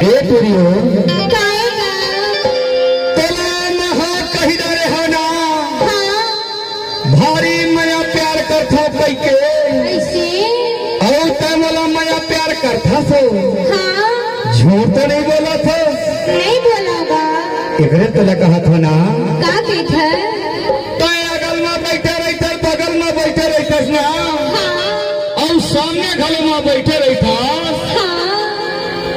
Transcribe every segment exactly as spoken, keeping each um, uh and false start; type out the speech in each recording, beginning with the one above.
ए टुरी हो, काहे गा? तोला महा कहि डारे हव ना, हाँ। भारी मया प्यार करथव कहिके। अइसे? अउ तैं मोला मया प्यार करथस ओ? हाँ। झूठ तो नइ बोलत हस? नइ बोलँव गा। एकरे तोला कहत हँव ना। का कहिथस? तैं अगल म बइठे रहिथस, बगल म बइठे रहिथस ना। हाँ। अउ सामने घलो म बइठे रहिथस। हाँ।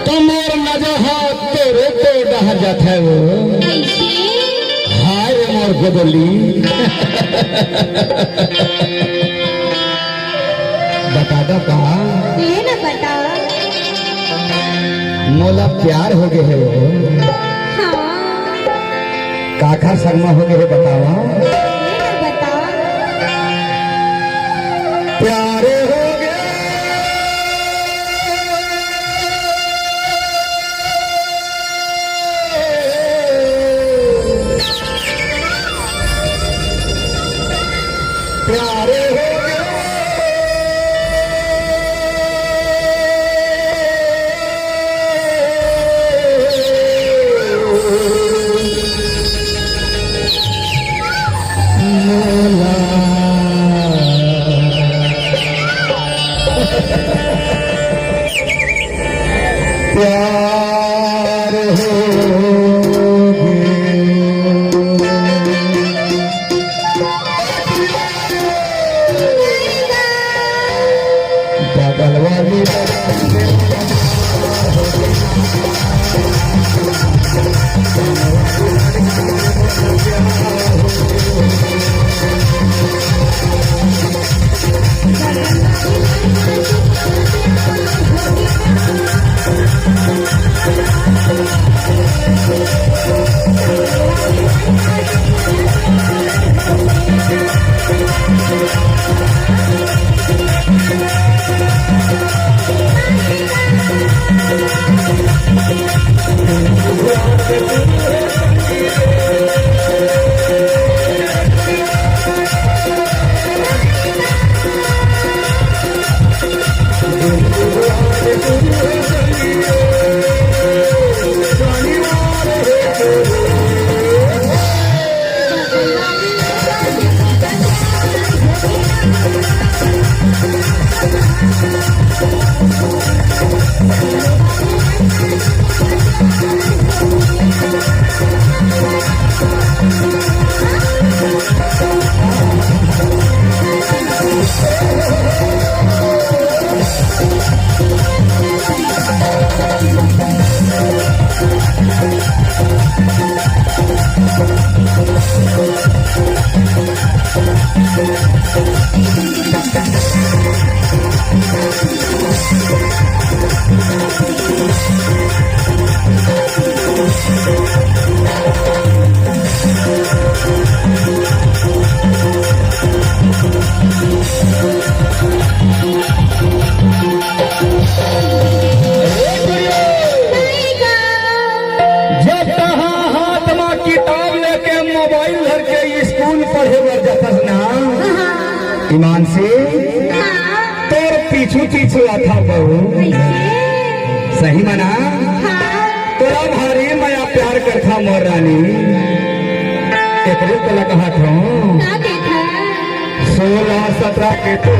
त मोर नजर ह तोरे तो डहर जाथे ओ। कइसे? हाय रे मोर गोदली। बता दव का? ले ना बता। मोला प्यार होगे हे ओ। हाँ। काखर संग म होगे हे बतावा। ये ना बता। प्यार होगे। प्यार होगे। प्यार होगे। बगल वाली जब तहाँ हाथ म किताब लेके मोबाइल धर के स्कूल पढ़े बर जाथस ना, हाँ। ईमान से हाँ। तोर पीछू पीछू आथव बहू। कइसे? सही म ना? हाँ। तोला भारी मया प्यार करथव मोर रानी। एकरे तोला कहत हँव। का देखा? सोलह सत्रह के तो